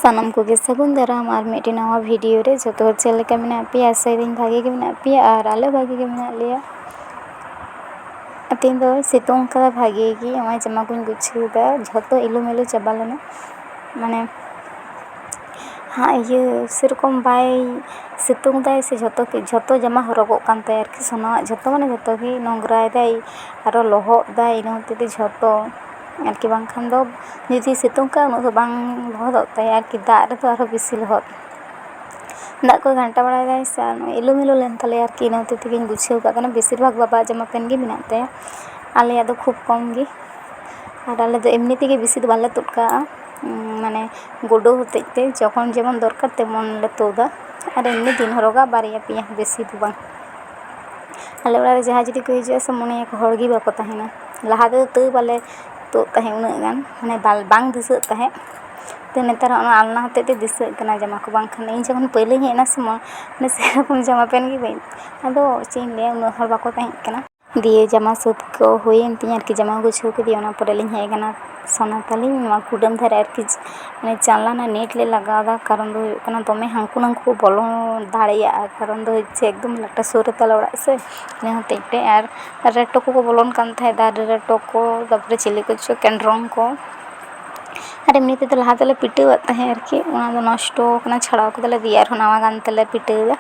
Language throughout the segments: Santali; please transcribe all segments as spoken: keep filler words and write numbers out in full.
ᱥᱟᱱᱟᱢ ᱠᱚᱜᱮ ᱥᱟᱹᱜᱩᱱ ᱫᱟᱨᱟᱢ ᱟᱨ ᱢᱤᱫᱴᱮᱱ ᱱᱟᱣᱟ ᱵᱷᱤᱰᱤᱭᱳ ᱨᱮ᱾ ᱡᱚᱛᱚ ᱦᱚᱲ ᱪᱮᱫ ᱞᱮᱠᱟ ᱢᱮᱱᱟᱜ ᱯᱮᱭᱟ? ᱟᱥᱟᱭᱮᱫᱟᱹᱧ ᱵᱷᱟᱜᱮ ᱜᱮ ᱢᱮᱱᱟᱜ ᱯᱮᱭᱟ ᱟᱨ ᱟᱞᱮ ᱵᱷᱟᱜᱮ ᱜᱮ ᱢᱮᱱᱟᱜ ᱞᱮᱭᱟ᱾ ᱛᱮᱦᱮᱧ ᱫᱚ ᱥᱤᱛᱩᱝ ᱠᱟᱫᱟ ᱵᱷᱟᱜᱮ ᱜᱮ, ᱱᱚᱜᱼᱚᱭ ᱡᱟᱢᱟ ᱠᱚᱧ ᱜᱩᱪᱷᱟᱹᱣ ᱮᱫᱟ, ᱡᱷᱚᱛᱚ ᱮᱞᱳᱢᱮᱞᱳ ᱪᱟᱵᱟ ᱞᱮᱱᱟ᱾ ᱢᱟᱱᱮ ᱦᱟᱸ, ᱤᱭᱟᱹ, ᱥᱮᱨᱚᱠᱚᱢ ᱵᱟᱭ ᱥᱤᱛᱩᱝ ᱫᱟᱭ ᱥᱮ, ᱡᱷᱚᱛᱚ ᱠᱤ-, ᱡᱷᱚᱛᱚ ᱡᱟᱢᱟ ᱦᱚᱨᱚᱜᱚᱜ ᱠᱟᱱ ᱛᱟᱭᱟ ᱟᱨᱠᱤ, ᱥᱚᱱᱟᱣᱟᱜ ᱡᱷᱚᱛᱚ, ᱢᱟᱱᱮ ᱡᱷᱚᱛᱚ ᱜᱮ ᱱᱚᱝᱨᱟᱭ ᱫᱟᱭ, ᱟᱨᱚ ᱞᱚᱦᱚᱫ ᱫᱟᱭ, ᱤᱱᱟᱹ ᱦᱚᱛᱮᱡ ᱛᱮ ᱡᱷᱚᱛᱚ ᱟᱨᱠᱤ, ᱵᱟᱝᱠᱷᱟᱱ ᱫᱚ ᱡᱩᱫᱤ ᱥᱤᱛᱩᱝ ᱠᱟᱜᱼᱟ ᱩᱱᱟᱹᱜ ᱫᱚ ᱵᱟᱝ ᱞᱚᱦᱚᱫᱚᱜ ᱛᱟᱭᱟ ᱟᱨᱠᱤ, ᱫᱟᱜ ᱨᱮᱫᱚ ᱟᱨᱦᱚᱸ ᱵᱮᱥᱤ ᱞᱚᱦᱚᱫ᱾ ᱫᱟᱜ ᱠᱚᱭ ᱜᱷᱟᱱᱴᱟ ᱵᱟᱲᱟᱭ ᱫᱟᱭ ᱥᱮ, ᱟᱨ ᱱᱚᱜᱼᱚᱭ ᱮᱞᱳᱢᱮᱞᱳ ᱞᱮᱱ ᱛᱟᱞᱮᱭᱟ ᱟᱨᱠᱤ, ᱤᱱᱟᱹ ᱦᱚᱛᱮᱡ ᱛᱮᱜᱮᱧ ᱜᱩᱪᱷᱟᱹᱣ ᱠᱟᱜ ᱠᱟᱱᱟ᱾ ᱵᱮᱥᱤᱨ ᱵᱷᱟᱜᱽ ᱵᱟᱵᱟᱣᱟᱜ ᱡᱟᱢᱟ ᱯᱮᱱ ᱜᱮ ᱢᱮᱱᱟᱜ ᱛᱟᱭᱟ, ᱟᱞᱮᱭᱟᱜ ᱫᱚ ᱠᱷᱩᱵ ᱠᱚᱢ ᱜᱮ᱾ ᱟᱨ ᱟᱞᱮ ᱫᱚ ᱮᱢᱱᱤ ᱛᱮᱜᱮ ᱵᱮᱥᱤ ᱫᱚ ᱵᱟᱞᱮ ᱛᱩᱫ ᱠᱟᱜᱼᱟ, ᱩᱸ, ᱢᱟᱱᱮ ᱜᱩᱰᱟᱹ ᱦᱚᱛᱮᱡ ᱛᱮ ᱡᱚᱠᱷᱚᱱ ᱡᱮᱢᱚᱱ ᱫᱚᱨᱠᱟᱨ ᱛᱮᱢᱚᱱ ᱞᱮ ᱛᱩᱫᱟ᱾ ᱟᱨ ᱮᱢᱱᱤ ᱫᱤᱱ ᱦᱚᱨᱚᱜᱟ ᱵᱟᱨᱭᱟ ᱯᱮᱭᱟ, ᱵᱮᱥᱤ ᱫᱚ ᱵᱟᱝ᱾ ᱟᱞᱮ ᱚᱲᱟᱜ ᱨᱮ ᱡᱟᱦᱟᱸᱭ ᱡᱩᱫᱤ ᱠᱚ ᱦᱤᱡᱩᱜᱼᱟ ᱥᱮ, ᱢᱚᱱᱮᱭᱟᱠᱚ ᱦᱚᱲ ᱜᱮ ᱵᱟᱠᱚ ᱛᱟᱦᱮᱱᱟ᱾ ᱞᱟᱦᱟ ᱛᱮᱫᱚ ᱛᱟᱹᱣ ᱵᱟᱞᱮ ᱛᱩᱫ ᱛᱟᱦᱮᱸᱫ ᱩᱱᱟᱹᱜ ᱜᱟᱱ, ᱢᱟᱱᱮ ᱵᱟᱞ-, ᱵᱟᱝ ᱫᱤᱥᱟᱹᱜ ᱛᱟᱦᱮᱸᱫ᱾ ᱛᱚ ᱱᱮᱛᱟᱨ ᱦᱚᱸ ᱚᱱᱟ ᱟᱞᱱᱟ ᱦᱚᱛᱮᱡ ᱛᱮ ᱫᱤᱥᱟᱹᱜ ᱠᱟᱱᱟ ᱡᱟᱢᱟ ᱠᱚ, ᱵᱟᱝᱠᱷᱟᱱ ᱤᱧ ᱡᱚᱠᱷᱚᱱ ᱯᱟᱹᱭᱞᱟᱹᱧ ᱦᱮᱡ ᱮᱱᱟ ᱥᱮ, ᱢᱚ-, ᱢᱟᱱᱮ ᱥᱮᱨᱚᱠᱚᱢ ᱡᱟᱢᱟ ᱯᱮᱱ ᱜᱮ ᱵᱟᱹᱧ, ᱟᱫᱚ ᱪᱮᱫ ᱤᱧ ᱞᱟᱹᱭᱟ, ᱩᱱᱟᱹᱜ ᱦᱚᱲ ᱵᱟᱠᱚ ᱛᱟᱦᱮᱸ ᱠᱟᱱᱟ᱾ ᱫᱤᱭᱮ ᱡᱟᱢᱟ ᱥᱟᱹᱛ ᱠᱚ ᱦᱩᱭᱮᱱ ᱛᱤᱧᱟ ᱟᱨᱠᱤ, ᱡᱟᱢᱟ ᱜᱩᱪᱷᱟᱹᱣ ᱠᱮᱫᱮᱭᱟ, ᱚᱱᱟ ᱯᱚᱨᱮ ᱞᱤᱧ ᱦᱮᱡ ᱟᱠᱟᱱᱟ ᱥᱚᱱᱟ ᱛᱟᱹᱞᱤᱧ ᱱᱚᱣᱟ ᱠᱩᱰᱟᱹᱢ ᱫᱷᱟᱨᱮ ᱟᱨᱠᱤ᱾ ᱢᱟᱱᱮ ᱡᱟᱱᱞᱟ ᱨᱮᱱᱟᱜ ᱱᱮᱴ ᱞᱮ ᱞᱟᱜᱟᱣ ᱮᱫᱟ, ᱠᱟᱨᱚᱱ ᱫᱚ ᱦᱩᱭᱩᱜ ᱠᱟᱱᱟ ᱫᱚᱢᱮ ᱦᱟᱱᱠᱩ ᱱᱟᱝᱠᱩ ᱠᱚ ᱵᱚᱞᱚ ᱫᱟᱲᱮᱭᱟᱜᱼᱟ, ᱠᱟᱨᱚᱱ ᱫᱚ ᱦᱚᱪᱪᱷᱮ ᱮᱠᱫᱚᱢ ᱞᱟᱴᱟ ᱥᱩᱨ ᱨᱮ ᱛᱟᱞᱮ ᱚᱲᱟᱜ ᱥᱮ, ᱤᱱᱟᱹ ᱦᱚᱛᱮᱡ ᱛᱮ᱾ ᱟᱨ ᱨᱮᱴᱚ ᱠᱚᱠᱚ ᱵᱚᱞᱚᱱ ᱠᱟᱱ ᱛᱟᱦᱮᱸᱫ, ᱫᱟᱨᱮ ᱨᱮᱴᱚ ᱠᱚ, ᱛᱟᱨᱯᱚᱨᱮ ᱪᱤᱞᱤ ᱠᱚᱪᱚ ᱠᱮᱱᱰᱨᱚᱝ ᱠᱚ᱾ ᱟᱨ ᱮᱢᱱᱤ ᱛᱮᱫᱚ ᱞᱟᱦᱟ ᱫᱚᱞᱮ ᱯᱤᱴᱟᱹᱣᱟᱜ ᱛᱟᱦᱮᱸᱫ ᱟᱨᱠᱤ, ᱚᱱᱟ ᱫᱚ ᱱᱚᱥᱴᱚ ᱠᱟᱱᱟ, ᱪᱷᱟᱲᱟᱣ ᱠᱮᱫᱟᱞᱮ, ᱫᱤᱭᱮ ᱟᱨᱦᱚᱸ ᱱᱟᱣᱟ ᱜᱟᱱ ᱛᱮᱞᱮ ᱯᱤᱴᱟᱹᱣ ᱮᱫᱟ᱾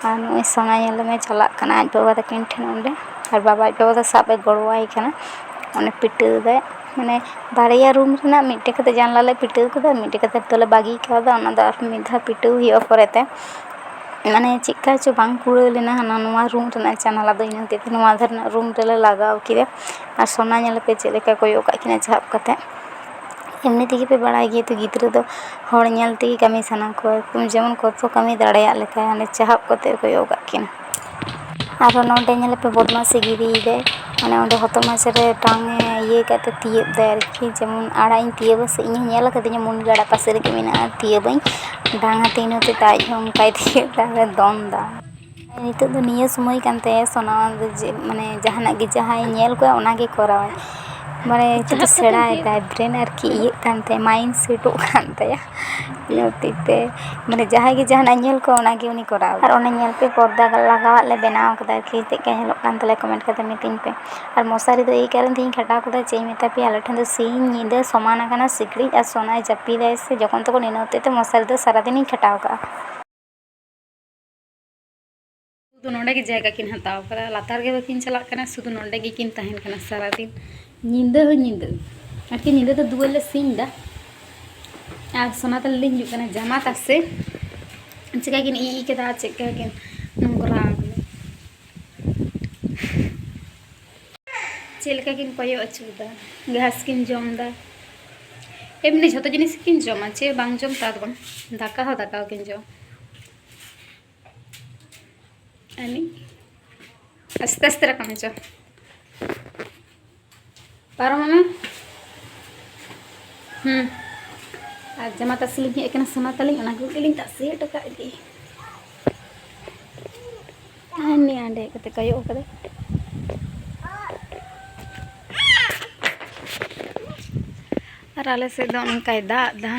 ᱟᱨ ᱱᱚᱜᱼᱚᱭ ᱥᱚᱱᱟ ᱧᱮᱞ ᱢᱮ ᱪᱟᱞᱟᱜ ᱠᱟᱱᱟ ᱟᱡ ᱵᱟᱵᱟ ᱛᱟᱹᱠᱤᱱ ᱴᱷᱮᱱ ᱚᱸᱰᱮ, ᱟᱨ ᱵᱟᱵᱟ ᱟᱡ ᱵᱟᱵᱟ ᱫᱚ ᱥᱟᱵ ᱮ ᱜᱚᱲᱚᱣᱟᱭ ᱠᱟᱱᱟ ᱚᱸᱰᱮ ᱯᱤᱴᱟᱹᱣ ᱫᱟᱭ᱾ ᱢᱟᱱᱮ ᱵᱟᱨᱭᱟ ᱨᱩᱢ ᱨᱮᱱᱟᱜ ᱢᱤᱫᱴᱮᱡ ᱠᱟᱛᱮ ᱡᱟᱱᱞᱟ ᱞᱮ ᱯᱤᱴᱟᱹᱣ ᱠᱮᱫᱟ, ᱢᱤᱫᱴᱮᱡ ᱠᱟᱛᱮ ᱫᱚᱞᱮ ᱵᱟᱹᱜᱤ ᱠᱟᱣᱫᱟ, ᱚᱱᱟ ᱫᱚ ᱟᱨᱦᱚᱸ ᱢᱤᱫ ᱫᱷᱟᱣ ᱯᱤᱴᱟᱹᱣ ᱦᱩᱭᱩᱜᱼᱟ ᱯᱚᱨᱮᱛᱮ᱾ ᱢᱟᱱᱮ ᱪᱮᱫᱠᱟ ᱪᱚ ᱵᱟᱝ ᱠᱩᱲᱟᱹᱣ ᱞᱮᱱᱟ ᱦᱟᱱᱟ ᱱᱚᱣᱟ ᱨᱩᱢ ᱨᱮᱱᱟᱜ ᱡᱟᱱᱟᱞᱟ ᱫᱚ, ᱤᱱᱟᱹ ᱦᱚᱛᱮᱡ ᱛᱮ ᱱᱚᱣᱟ ᱫᱷᱟᱨᱮ ᱨᱮᱱᱟᱜ ᱨᱩᱢ ᱨᱮᱞᱮ ᱞᱟᱜᱟᱣ ᱠᱮᱫᱟ᱾ ᱟᱨ ᱥᱚᱱᱟ ᱧᱮᱞ ᱯᱮ ᱪᱮᱫ ᱞᱮᱠᱟ ᱠᱚᱭᱚᱜ ᱠᱟᱜ ᱠᱤᱱᱟ ᱪᱟᱦᱟᱵ ᱠᱟᱛᱮ᱾ ᱮᱢᱱᱤ ᱛᱮᱜᱮ ᱯᱮ ᱵᱟᱲᱟᱭ ᱜᱮᱭᱟ ᱛᱚ, ᱜᱤᱫᱽᱨᱟᱹ ᱫᱚ ᱦᱚᱲ ᱧᱮᱞ ᱛᱮᱜᱮ ᱠᱟᱹᱢᱤ ᱥᱟᱱᱟ ᱠᱚᱣᱟ, ᱮᱠᱫᱚᱢ ᱡᱮᱢᱚᱱ ᱠᱚᱛᱚ ᱠᱟᱹᱢᱤ ᱫᱟᱲᱮᱭᱟᱜ ᱞᱮᱠᱟ, ᱚᱸᱰᱮ ᱪᱟᱦᱟᱵ ᱠᱟᱛᱮ ᱠᱚᱭᱚᱜ ᱠᱟᱜ ᱠᱤᱱᱟ᱾ ᱟᱨᱦᱚᱸ ᱱᱚᱰᱮ ᱧᱮᱞ ᱯᱮ ᱵᱚᱫᱢᱟᱥᱤ ᱜᱤᱨᱤᱭᱮᱫᱟᱭ, ᱢᱟᱱᱮ ᱚᱸᱰᱮ ᱦᱚᱛᱚᱫ ᱢᱟᱪᱟ ᱨᱮ ᱴᱟᱝ ᱮ ᱤᱭᱟᱹ ᱠᱟᱛᱮ ᱛᱤᱭᱟᱹᱜ ᱫᱟᱭ ᱟᱨᱠᱤ, ᱡᱮᱢᱚᱱ ᱟᱲᱟᱜ ᱤᱧ ᱛᱤᱭᱟᱹᱜᱟ ᱥᱮ, ᱤᱧ ᱦᱚᱸ ᱧᱮᱞ ᱟᱠᱟᱫᱤᱧᱟ ᱢᱩᱱᱜᱟᱹ ᱟᱲᱟᱜ ᱯᱟᱥᱮ ᱨᱮᱜᱮ ᱢᱮᱱᱟᱜᱼᱟ, ᱛᱤᱭᱟᱹᱵᱟᱹᱧ ᱰᱟᱝ ᱟᱛᱮ, ᱤᱱᱟᱹ ᱦᱚᱛᱮᱡ ᱛᱮ ᱟᱡ ᱦᱚᱸ ᱚᱱᱠᱟᱭ ᱛᱤᱭᱟᱹᱜ ᱫᱟ, ᱟᱨᱮ ᱫᱚᱱ ᱫᱟ᱾ ᱱᱤᱛᱚᱜ ᱫᱚ ᱱᱤᱭᱟᱹ ᱥᱚᱢᱚᱭ ᱠᱟᱱ ᱛᱟᱭᱟ ᱥᱚᱱᱟ ᱫᱚ ᱡᱮ, ᱢᱟᱱᱮ ᱡᱟᱦᱟᱱᱟᱜ ᱜᱮ ᱡᱟᱦᱟᱸᱭ ᱧᱮᱞ ᱠᱚᱣᱟ ᱚᱱᱟ ᱜᱮ ᱠᱚᱨᱟᱣᱟᱭ᱾ ᱢᱟᱱᱮ ᱪᱮᱫ ᱪᱟᱦᱟᱜ ᱠᱟᱛᱮ ᱥᱮᱬᱟᱭᱮᱫᱟᱭ, brain ᱟᱨᱠᱤ ᱤᱭᱟᱹᱜ ᱠᱟᱱ ᱛᱟᱭᱟ, mind setᱚᱜ ᱠᱟᱱ ᱛᱟᱭᱟ᱾ ᱤᱱᱟᱹ ᱦᱚᱛᱮᱡ ᱛᱮ ᱢᱟᱱᱮ ᱡᱟᱦᱟᱸᱭ ᱜᱮ ᱡᱟᱦᱟᱱᱟᱜ ᱧᱮᱞ ᱠᱚᱣᱟ, ᱚᱱᱟᱜᱮ ᱩᱱᱤ ᱠᱚᱨᱟᱣ᱾ ᱟᱨ ᱚᱱᱟ ᱧᱮᱞ ᱯᱮ, ᱯᱚᱨᱫᱟ ᱞᱟᱜᱟᱣᱟᱜ ᱞᱮ ᱵᱮᱱᱟᱣ ᱠᱟᱫᱟ ᱟᱨᱠᱤ, ᱪᱮᱫ ᱞᱮᱠᱟ ᱧᱮᱞᱚᱜ ᱠᱟᱱ ᱛᱟᱞᱮᱭᱟ comment ᱠᱟᱛᱮ ᱢᱤᱛᱟᱹᱧ ᱯᱮ᱾ ᱟᱨ ᱢᱚᱥᱟᱨᱤ ᱫᱚ ᱮᱭ ᱠᱟᱨᱚᱱ ᱛᱮᱧ ᱠᱷᱟᱴᱟᱣ ᱠᱟᱫᱟ, ᱪᱮᱫ ᱤᱧ ᱢᱮᱛᱟ ᱯᱮᱭᱟ, ᱟᱞᱮ ᱴᱷᱮᱱ ᱫᱚ ᱥᱤᱧ ᱧᱤᱫᱟᱹ ᱥᱚᱢᱟᱱ ᱟᱠᱟᱱᱟ, ᱥᱤᱠᱲᱤᱡ ᱟᱨ ᱥᱚᱱᱟᱭ ᱡᱟᱹᱯᱤᱫᱟᱭ ᱥᱮ ᱡᱚᱠᱷᱚᱱ ᱛᱚᱠᱷᱚᱱ, ᱤᱱᱟᱹ ᱦᱚᱛᱮᱡ ᱛᱮ ᱢᱚᱥᱟᱨᱤ ᱫᱚ ᱥᱟᱨᱟᱫᱤᱱᱤᱧ ᱠᱷᱟᱴᱟᱣ ᱠᱟᱜᱼᱟ᱾ ᱥᱩᱫᱷᱩ ᱱᱚᱰᱮ ᱜᱮ ᱡᱟᱭᱜᱟ ᱠᱤᱱ ᱦᱟᱛᱟᱣ ᱠᱟᱫᱟ, ᱞᱟᱛᱟᱨ ᱜᱮ ᱵᱟᱹᱠᱤᱱ ᱪᱟᱞᱟᱜ ᱠᱟᱱᱟ, ᱥᱩᱫᱷᱩ ᱱᱚᱰᱮ ᱜᱮᱠᱤᱱ ᱛᱟᱦᱮᱱ ᱠᱟᱱᱟ ᱥᱟᱨᱟᱫᱤᱱ, ᱧᱤᱫᱟᱹ ᱦᱚᱸ ᱧᱤᱫᱟᱹ᱾ ᱟᱨᱠᱤ ᱧᱤᱫᱟᱹ ᱫᱚ ᱫᱩᱣᱟᱹᱨ ᱞᱮ ᱥᱤᱧ ᱮᱫᱟ᱾ ᱟᱨ ᱥᱚᱱᱟ ᱛᱟᱞᱮ ᱞᱤᱧ ᱦᱤᱡᱩᱜ ᱠᱟᱱᱟ ᱡᱟᱢᱟ ᱛᱟᱥᱮ, ᱪᱮᱠᱟ ᱠᱤᱱ ᱤ ᱤ ᱠᱮᱫᱟ, ᱪᱮᱫᱠᱟ ᱠᱤᱱ ᱱᱚᱝᱨᱟ ᱠᱟᱱᱟ, ᱪᱮᱫ ᱞᱮᱠᱟ ᱠᱤᱱ ᱠᱚᱭᱚᱜ ᱟᱹᱪᱩᱨ ᱮᱫᱟ, ᱜᱷᱟᱥ ᱠᱤᱱ ᱡᱚᱢ ᱮᱫᱟ᱾ ᱮᱢᱱᱤ ᱡᱷᱚᱛᱚ ᱡᱤᱱᱤᱥ ᱠᱤᱱ ᱡᱚᱢᱟ, ᱪᱮᱫ ᱵᱟᱝ ᱡᱚᱢ ᱛᱟ ᱫᱚ ᱵᱟᱝ, ᱫᱟᱠᱟ ᱦᱚᱸ ᱫᱟᱠᱟ ᱦᱚᱸ ᱠᱤᱱ ᱡᱚᱢ᱾ ᱟᱹᱱᱤᱡ ᱟᱥᱛᱮ ᱟᱥᱛᱮ ᱨᱟᱠᱟᱵ ᱢᱮ ᱪᱚ᱾ ᱯᱟᱨᱚᱢᱚᱜ ᱢᱮ᱾ ᱦᱩᱸ᱾ ᱟᱨ ᱡᱟᱢᱟ ᱛᱟᱥᱮ ᱞᱤᱧ ᱦᱮᱡ ᱟᱠᱟᱱᱟ, ᱥᱚᱱᱟ ᱛᱟᱹᱞᱤᱧ, ᱚᱱᱟ ᱠᱚᱜᱮ ᱞᱤᱧ ᱛᱟᱥᱮ ᱦᱚᱴᱚ ᱠᱟᱜ ᱜᱮ᱾ ᱟᱨ ᱱᱤᱭᱟᱹ ᱚᱸᱰᱮ ᱦᱮᱡ ᱠᱟᱛᱮ ᱠᱚᱭᱚᱜ ᱠᱟᱫᱟᱭ᱾ ᱟᱨ ᱟᱞᱮ ᱥᱮᱫ ᱫᱚ ᱚᱱᱠᱟᱭ ᱫᱟᱜ ᱮᱫᱟ᱾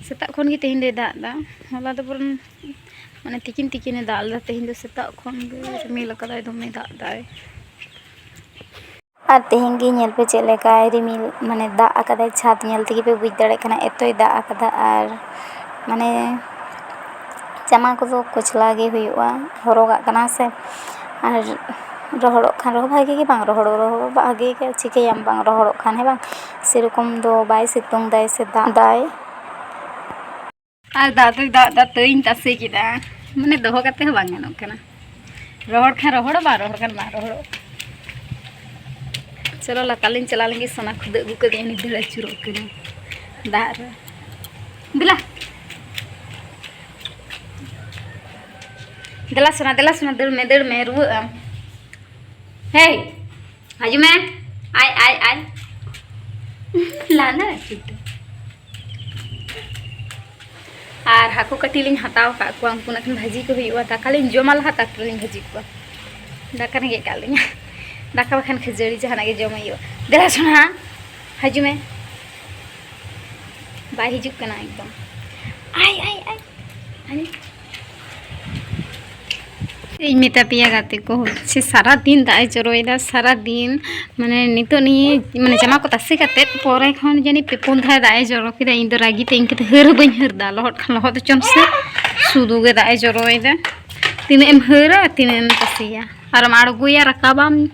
ᱥᱮᱛᱟᱜ ᱠᱷᱚᱱ ᱜᱮ ᱛᱮᱦᱮᱧ ᱫᱚᱭ ᱫᱟᱜ ᱮᱫᱟ᱾ ᱦᱚᱞᱟ ᱫᱚ ᱵᱚᱨᱚᱝ ᱢᱟᱱᱮ ᱛᱤᱠᱤᱱ ᱛᱤᱠᱤᱱᱮ ᱫᱟᱜ ᱞᱮᱫᱟ, ᱛᱮᱦᱮᱧ ᱫᱚ ᱥᱮᱛᱟᱜ ᱠᱷᱚᱱ ᱜᱮ ᱨᱤᱢᱤᱞ ᱟᱠᱟᱫᱟᱭ, ᱫᱚᱢᱮ ᱫᱟᱜ ᱮᱫᱟᱭ᱾ ᱟᱨ ᱛᱮᱦᱮᱧ ᱜᱮ ᱧᱮᱞ ᱯᱮ ᱪᱮᱫ ᱞᱮᱠᱟᱭ ᱨᱤᱢᱤᱞ, ᱢᱟᱱᱮ ᱫᱟᱜ ᱟᱠᱟᱫᱟᱭ, ᱪᱷᱟᱫᱽ ᱧᱮᱞ ᱛᱮᱜᱮ ᱯᱮ ᱵᱩᱡᱽ ᱫᱟᱲᱮᱭᱟᱜ ᱠᱟᱱᱟ ᱮᱛᱚᱭ ᱫᱟᱜ ᱟᱠᱟᱫᱟ᱾ ᱟᱨ ᱢᱟᱱᱮ ᱡᱟᱢᱟ ᱠᱚᱫᱚ ᱠᱚᱪᱞᱟ ᱜᱮ ᱦᱩᱭᱩᱜᱼᱟ, ᱦᱚᱨᱚᱜᱟᱜ ᱠᱟᱱᱟ ᱥᱮ᱾ ᱟᱨ ᱨᱚᱦᱚᱲᱚᱜ ᱠᱷᱟᱱ ᱨᱚᱦᱚᱲ ᱵᱷᱟᱜᱮ ᱜᱮ, ᱵᱟᱝ ᱨᱚᱦᱚᱲ ᱨᱚᱦᱚᱲ ᱵᱷᱟᱜᱮ ᱜᱮ, ᱪᱤᱠᱟᱹᱭᱟᱢ ᱵᱟᱝ ᱨᱚᱦᱚᱲᱚᱜ ᱠᱷᱟᱱ, ᱦᱮᱸ ᱵᱟᱝ? ᱥᱮᱨᱚᱠᱚᱢ ᱫᱚ ᱵᱟᱭ ᱥᱤᱛᱩᱝ ᱫᱟᱭ ᱥᱮ ᱫᱟᱜ ᱫᱟᱭ᱾ ᱟᱨ ᱫᱟᱜ ᱫᱚᱭ ᱫᱟᱜ ᱫᱟ, ᱛᱟᱹᱣᱤᱧ ᱛᱟᱥᱮ ᱠᱮᱫᱟ, ᱢᱟᱱᱮ ᱫᱚᱦᱚ ᱠᱟᱛᱮ ᱦᱚᱸ ᱵᱟᱝ ᱜᱟᱱᱚᱜ ᱠᱟᱱᱟ᱾ ᱨᱚᱦᱚᱲ ᱠᱷᱟᱱ ᱨᱚᱦᱚᱲᱚᱜ, ᱵᱟᱝ ᱨᱚᱦᱚᱲ ᱠᱷᱟᱱ ᱵᱟᱝ ᱨᱚᱦᱚᱲᱚᱜ᱾ ᱪᱚᱞᱚ ᱞᱟᱛᱟᱨ ᱞᱤᱧ ᱪᱟᱞᱟᱣ ᱞᱮᱱ ᱜᱮ, ᱥᱚᱱᱟ ᱠᱷᱩᱫᱟᱹᱜ ᱟᱹᱜᱩ ᱠᱟᱫᱮᱭᱟ, ᱩᱱᱤ ᱫᱟᱹᱲ ᱟᱹᱪᱩᱨᱚᱜ ᱠᱟᱱᱟ ᱫᱟᱜ ᱨᱮ᱾ ᱫᱮᱞᱟ᱾ ᱫᱮᱞᱟ ᱥᱚᱱᱟ, ᱫᱮᱞᱟ ᱥᱚᱱᱟ, ᱫᱟᱹᱲ ᱢᱮ, ᱫᱟᱹᱲ ᱢᱮ, ᱨᱩᱣᱟᱹᱜ ᱟᱢ᱾ ᱦᱮᱭ, ᱦᱤᱡᱩᱜ ᱢᱮ᱾ ᱟᱭ, ᱟᱭ, ᱟᱭ᱾ ᱞᱟᱸᱫᱟ ᱟᱹᱪᱩᱨ ᱫᱚ᱾ ᱟᱨ ᱦᱟᱹᱠᱩ ᱠᱟᱹᱴᱤᱡ ᱞᱤᱧ ᱦᱟᱛᱟᱣ ᱟᱠᱟᱫ ᱠᱚᱣᱟ, ᱩᱱᱠᱩ ᱱᱟᱜ ᱠᱷᱟᱱ ᱵᱷᱟᱹᱡᱤ ᱠᱚ ᱦᱩᱭᱩᱜᱼᱟ᱾ ᱫᱟᱠᱟ ᱞᱤᱧ ᱡᱚᱢᱟ ᱞᱟᱦᱟ, ᱛᱟᱨᱯᱚᱨᱮ ᱞᱤᱧ ᱵᱷᱟᱹᱡᱤ ᱠᱚᱣᱟ᱾ ᱫᱟᱠᱟ ᱨᱮᱸᱜᱮᱡ ᱠᱟᱜ ᱞᱤᱧᱟ᱾ ᱫᱟᱠᱟ ᱵᱟᱠᱷᱟᱱ ᱠᱷᱟᱹᱡᱟᱹᱲᱤ ᱡᱟᱦᱟᱱᱟᱜ ᱜᱮ ᱡᱚᱢ ᱦᱩᱭᱩᱜᱼᱟ᱾ ᱫᱮᱞᱟ ᱥᱚᱱᱟ, ᱦᱤᱡᱩᱜ ᱢᱮ᱾ ᱵᱟᱭ ᱦᱤᱡᱩᱜ ᱠᱟᱱᱟ ᱮᱠᱫᱚᱢ᱾ ᱟᱭ, ᱟᱭ, ᱟᱭ, ᱟᱭ᱾ ᱤᱧ ᱢᱮᱛᱟ ᱯᱮᱭᱟ ᱜᱟᱛᱮ ᱠᱚ, ᱥᱮ ᱥᱟᱨᱟ ᱫᱤᱱ ᱫᱟᱜ ᱮ ᱡᱚᱨᱚᱭᱮᱫᱟ, ᱥᱟᱨᱟ ᱫᱤᱱ᱾ ᱢᱟᱱᱮ ᱱᱤᱛᱚᱜ ᱱᱤᱭᱟᱹ, ᱢᱟᱱᱮ ᱡᱟᱢᱟ ᱠᱚ ᱛᱟᱥᱮ ᱠᱟᱛᱮᱫ ᱯᱚᱨᱮ ᱠᱷᱚᱱ ᱡᱟᱹᱱᱤᱡ ᱯᱮ ᱯᱩᱱ ᱫᱷᱟᱣ ᱫᱟᱜ ᱮ ᱡᱚᱨᱚ ᱠᱮᱫᱟ᱾ ᱤᱧ ᱫᱚ ᱨᱟᱹᱜᱤ ᱛᱮ ᱤᱱᱠᱟᱹ ᱛᱮ ᱦᱟᱹᱨ ᱦᱚᱸ ᱵᱟᱹᱧ ᱦᱟᱹᱨ ᱫᱟ, ᱞᱚᱦᱚᱫ ᱠᱷᱟᱱ ᱞᱚᱦᱚᱫ ᱦᱚᱪᱚᱱ ᱥᱮ, ᱥᱩᱫᱷᱩ ᱜᱮ ᱫᱟᱜ ᱮ ᱡᱚᱨᱚᱭᱮᱫᱟ᱾ ᱛᱤᱱᱟᱹᱜ ᱮᱢ ᱦᱟᱹᱨᱟ, ᱛᱤᱱᱟᱹᱜ ᱮᱢ ᱛᱟᱥᱮᱭᱟ, ᱟᱨᱮᱢ ᱟᱬᱜᱚᱭᱟ, ᱨᱟᱠᱟᱵᱟᱢ,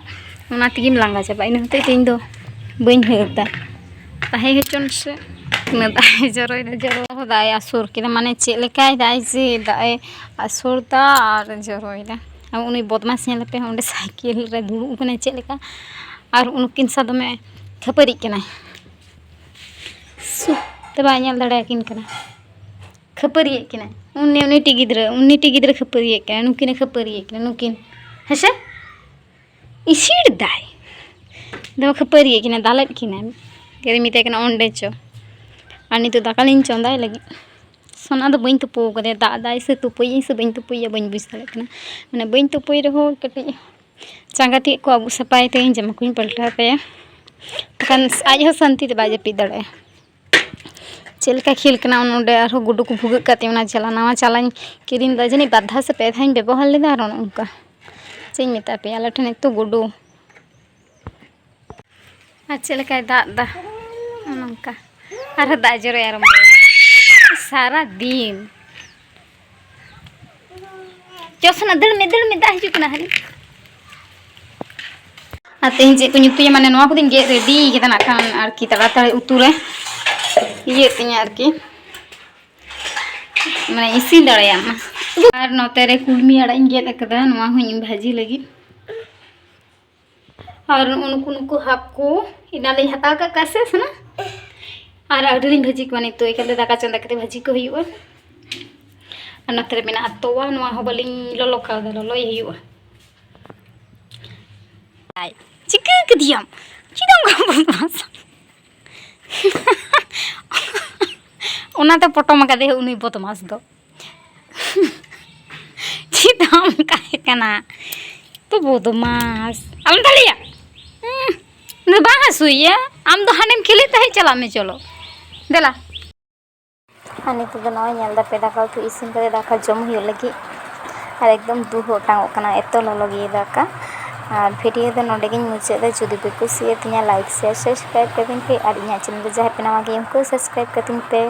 ᱚᱱᱟ ᱛᱮᱜᱮᱢ ᱞᱟᱸᱜᱟ ᱪᱟᱵᱟᱜᱼᱟ᱾ ᱤᱱᱟᱹ ᱦᱚᱛᱮᱡ ᱛᱮ ᱤᱧ ᱫᱚ ᱵᱟᱹᱧ ᱦᱟᱹᱨ ᱫᱟ, ᱛᱟᱦᱮᱸ ᱦᱚᱪᱚᱱ ᱥᱮ᱾ ᱛᱤᱱᱟᱹᱜ ᱫᱟᱜ ᱮ ᱡᱚᱨᱚᱭᱮᱫᱟ, ᱡᱚᱨᱚ ᱦᱚᱸ ᱫᱟᱜ ᱮ ᱟᱹᱥᱩᱨ ᱠᱮᱫᱟ, ᱢᱟᱱᱮ ᱪᱮᱫ ᱞᱮᱠᱟᱭ ᱫᱟᱜ ᱮ, ᱡᱮ ᱫᱟᱜ ᱮ ᱟᱹᱥᱩᱨ ᱫᱟ ᱟᱨ ᱡᱚᱨᱚᱭᱮᱫᱟ᱾ ᱟᱨ ᱩᱱᱤ ᱵᱚᱫᱢᱟᱥ ᱧᱮᱞ ᱯᱮ, ᱚᱸᱰᱮ ᱥᱟᱭᱠᱮᱞ ᱨᱮ ᱫᱩᱲᱩᱵ ᱠᱟᱱᱟᱭ ᱪᱮᱫ ᱞᱮᱠᱟ, ᱟᱨ ᱩᱱᱠᱤᱱ ᱥᱟᱶ ᱫᱚᱢᱮ ᱠᱷᱟᱹᱯᱟᱹᱨᱤᱜ ᱠᱟᱱᱟᱭ᱾ ᱥᱩᱫ ᱛᱮ ᱵᱟᱭ ᱧᱮᱞ ᱫᱟᱲᱮᱭᱟᱠᱤᱱ ᱠᱟᱱᱟ, ᱠᱷᱟᱹᱯᱟᱹᱨᱤᱭᱮᱫ ᱠᱤᱱᱟᱭ᱾ ᱩᱱᱤ, ᱩᱱᱤᱴᱤᱡ ᱜᱤᱫᱽᱨᱟᱹ, ᱩᱱᱤᱴᱤᱡ ᱜᱤᱫᱽᱨᱟᱹ ᱠᱷᱟᱹᱯᱟᱹᱨᱤᱭᱮᱫ ᱠᱤᱱᱟᱭ, ᱱᱩᱠᱤᱱᱮ ᱠᱷᱟᱹᱯᱟᱹᱨᱤᱭᱮᱫ ᱠᱤᱱᱟ, ᱱᱩᱠᱤᱱ, ᱦᱮᱸᱥᱮ? ᱤᱥᱤᱲ ᱫᱟᱭ, ᱫᱚᱢᱮ ᱠᱷᱟᱹᱯᱟᱹᱨᱤᱭᱮᱫ ᱠᱤᱱᱟ, ᱫᱟᱞᱮᱫ ᱠᱤᱱᱟ᱾ ᱠᱟᱹᱨᱤ ᱢᱮᱛᱟᱭ ᱠᱟᱱᱟ, "ᱚᱸᱰᱮ ᱪᱚ", ᱟᱨ ᱱᱤᱛᱚᱜ ᱫᱟᱠᱟ ᱞᱤᱧ ᱪᱚᱸᱫᱟᱭ ᱞᱟᱹᱜᱤᱫ᱾ ᱥᱚᱱᱟ ᱫᱚ ᱵᱟᱹᱧ ᱛᱩᱯᱩ ᱠᱟᱫᱮᱭᱟ, ᱫᱟᱜ ᱫᱟᱭ ᱥᱮ ᱛᱩᱯᱩᱭᱮᱧ ᱥᱮ ᱵᱟᱹᱧ ᱛᱩᱯᱩᱭᱮᱭᱟ, ᱵᱟᱹᱧ ᱵᱩᱡᱽ ᱫᱟᱲᱮᱭᱟᱜ ᱠᱟᱱᱟ᱾ ᱢᱟᱱᱮ ᱵᱟᱹᱧ ᱛᱩᱯᱩᱭ ᱨᱮᱦᱚᱸ ᱠᱟᱹᱴᱤᱡ ᱪᱟᱸᱜᱟ ᱛᱤᱭᱟᱹᱜ ᱠᱚ ᱟᱹᱵᱩᱜ ᱥᱟᱯᱷᱟᱭ ᱛᱮ ᱡᱟᱢᱟ ᱠᱚᱧ ᱯᱟᱞᱴᱟᱣ ᱛᱟᱭᱟ, ᱵᱟᱠᱷᱟᱱ ᱟᱡ ᱦᱚᱸ ᱥᱟᱱᱛᱤ ᱛᱮ ᱵᱟᱭ ᱡᱟᱹᱯᱤᱫ ᱫᱟᱲᱮᱭᱟᱜᱼᱟ᱾ ᱪᱮᱫ ᱞᱮᱠᱟ ᱠᱷᱮᱞ ᱠᱟᱱᱟ ᱱᱚᱰᱮ, ᱟᱨᱦᱚᱸ ᱜᱩᱰᱩ ᱠᱚ ᱵᱷᱩᱜᱟᱹᱜ ᱠᱟᱛᱮ ᱚᱱᱟ ᱡᱟᱞᱟ᱾ ᱱᱟᱣᱟ ᱪᱟᱞᱟᱧ ᱠᱤᱨᱤᱧ ᱞᱮᱫᱟ, ᱡᱟᱹᱱᱤᱡ ᱵᱟᱨ ᱫᱷᱟᱣ ᱥᱮ ᱯᱮ ᱫᱷᱟᱣᱤᱧ ᱵᱮᱵᱚᱦᱟᱨ ᱞᱮᱫᱟ, ᱟᱨ ᱚᱱᱮ ᱚᱱᱠᱟ᱾ ᱪᱮᱫ ᱤᱧ ᱢᱮᱛᱟ ᱯᱮᱭᱟ, ᱟᱞᱮ ᱴᱷᱮᱱ ᱮᱠᱴᱩ ᱜᱩᱰᱩ᱾ ᱟᱨ ᱪᱮᱫ ᱞᱮᱠᱟᱭ ᱫᱟᱜ ᱫᱟ, ᱱᱚᱜᱼᱚ ᱱᱚᱝᱠᱟ᱾ ᱟᱨᱦᱚᱸ ᱫᱟᱜ ᱡᱚᱨᱚᱭ ᱟᱨᱟᱢᱵᱚᱭᱟ ᱥᱟᱨᱟ ᱫᱤᱱ᱾ ᱪᱚ ᱥᱚᱱᱟ, ᱫᱟᱹᱲ ᱢᱮ, ᱫᱟᱹᱲ ᱢᱮ, ᱫᱟᱜ ᱦᱤᱡᱩᱜ ᱠᱟᱱᱟ ᱦᱟᱹᱱᱤ᱾ ᱟᱨ ᱛᱮᱦᱮᱧ ᱪᱮᱫ ᱠᱚᱧ ᱩᱛᱩᱭᱟ, ᱢᱟᱱᱮ ᱱᱚᱣᱟ ᱠᱚᱫᱚᱧ ᱜᱮᱫ ᱨᱮᱰᱤ ᱠᱟᱫᱟ ᱱᱟᱜ ᱠᱷᱟᱱ, ᱟᱨᱠᱤ ᱛᱟᱲᱟᱛᱟᱲᱤ ᱩᱛᱩ ᱨᱮ ᱤᱭᱟᱹᱜ ᱛᱤᱧᱟ ᱟᱨᱠᱤ, ᱢᱟᱱᱮ ᱤᱥᱤᱱ ᱫᱟᱲᱮᱭᱟᱜ ᱢᱟ᱾ ᱟᱨ ᱱᱚᱛᱮ ᱨᱮ ᱠᱩᱞᱢᱤ ᱟᱲᱟᱜ ᱤᱧ ᱜᱮᱫ ᱟᱠᱟᱫᱟ, ᱱᱚᱣᱟ ᱦᱚᱸᱧ ᱵᱷᱟᱹᱡᱤ ᱞᱟᱹᱜᱤᱫ᱾ ᱟᱨ ᱱᱩᱠᱩ, ᱱᱩᱠᱩ ᱦᱟᱹᱠᱩ ᱮᱱᱟᱱ ᱞᱤᱧ ᱦᱟᱛᱟᱣ ᱠᱟᱜ ᱠᱚᱣᱟ ᱥᱮ ᱥᱟᱱᱟ, ᱟᱨ ᱟᱹᱣᱨᱤ ᱞᱤᱧ ᱵᱷᱟᱹᱡᱤ ᱠᱚᱣᱟ, ᱱᱤᱛᱚᱜ ᱮᱠᱟᱞᱛᱮ ᱫᱟᱠᱟ ᱪᱚᱸᱫᱟ ᱠᱟᱛᱮ ᱵᱷᱟᱹᱡᱤ ᱠᱚ ᱦᱩᱭᱩᱜᱼᱟ᱾ ᱟᱨ ᱱᱚᱛᱮ ᱨᱮ ᱢᱮᱱᱟᱜᱼᱟ ᱛᱚᱣᱟ, ᱱᱚᱣᱟ ᱦᱚᱸ ᱵᱟᱹᱞᱤᱧ ᱞᱚᱞᱚ ᱠᱟᱣᱫᱟ, ᱞᱚᱞᱚᱭ ᱦᱩᱭᱩᱜᱼᱟ᱾ ᱟᱭ, ᱪᱤᱠᱟᱹ ᱠᱮᱫᱮᱭᱟᱢ? ᱪᱮᱫᱟᱜ ᱚᱱᱠᱟ ᱵᱚᱫᱢᱟᱥ? ᱚᱱᱟᱛᱮ ᱯᱚᱴᱚᱢ ᱟᱠᱟᱫᱮ ᱩᱱᱤ ᱵᱚᱫᱢᱟᱥ ᱫᱚ᱾ ᱪᱮᱫᱟᱜ ᱚᱱᱠᱟᱭ ᱠᱟᱱᱟ? ᱛᱚ ᱵᱚᱫᱢᱟᱥ, ᱟᱞᱚᱢ ᱫᱟᱲᱮᱭᱟᱜ᱾ ᱦᱩᱸ, ᱤᱧ ᱫᱚ ᱵᱟᱝ ᱦᱟᱹᱥᱩᱭᱮᱭᱟ, ᱟᱢ ᱫᱚ ᱦᱟᱸᱰᱮᱢ ᱠᱷᱮᱞᱮᱫ ᱛᱟᱦᱮᱸᱫ, ᱪᱟᱞᱟᱜ ᱢᱮ, ᱪᱚᱞᱚ, ᱫᱮᱞᱟ᱾ ᱟᱨ ᱱᱤᱛᱚᱜ ᱫᱚ ᱱᱚᱜᱼᱚᱭ ᱧᱮᱞ ᱫᱟᱯᱮ, ᱫᱟᱠᱟ ᱩᱛᱩ ᱤᱥᱤᱱ ᱠᱟᱛᱮ ᱫᱟᱠᱟ ᱡᱚᱢ ᱦᱩᱭᱩᱜ ᱞᱟᱹᱜᱤᱫ᱾ ᱟᱨ ᱮᱠᱫᱚᱢ ᱫᱩ ᱦᱚᱸ ᱚᱴᱟᱝᱚᱜ ᱠᱟᱱᱟ, ᱮᱛᱚ ᱞᱚᱞᱚ ᱜᱮᱭᱟ ᱫᱟᱠᱟ᱾ ᱟᱨ video ᱫᱚ ᱱᱚᱰᱮ ᱜᱤᱧ ᱢᱩᱪᱟᱹᱫ ᱮᱫᱟ᱾ ᱡᱩᱫᱤ ᱯᱮ ᱠᱩᱥᱤᱭᱟᱛᱤᱧᱟ, like, share, subscribe ᱠᱟᱹᱛᱤᱧ ᱯᱮ᱾ ᱟᱨ ᱤᱧᱟᱹᱜ channel ᱨᱮ ᱡᱟᱦᱟᱸᱭ ᱯᱮ ᱱᱟᱣᱟ ᱜᱮᱭᱟ, ᱩᱱᱠᱩ subscribe ᱠᱟᱹᱛᱤᱧ ᱯᱮ᱾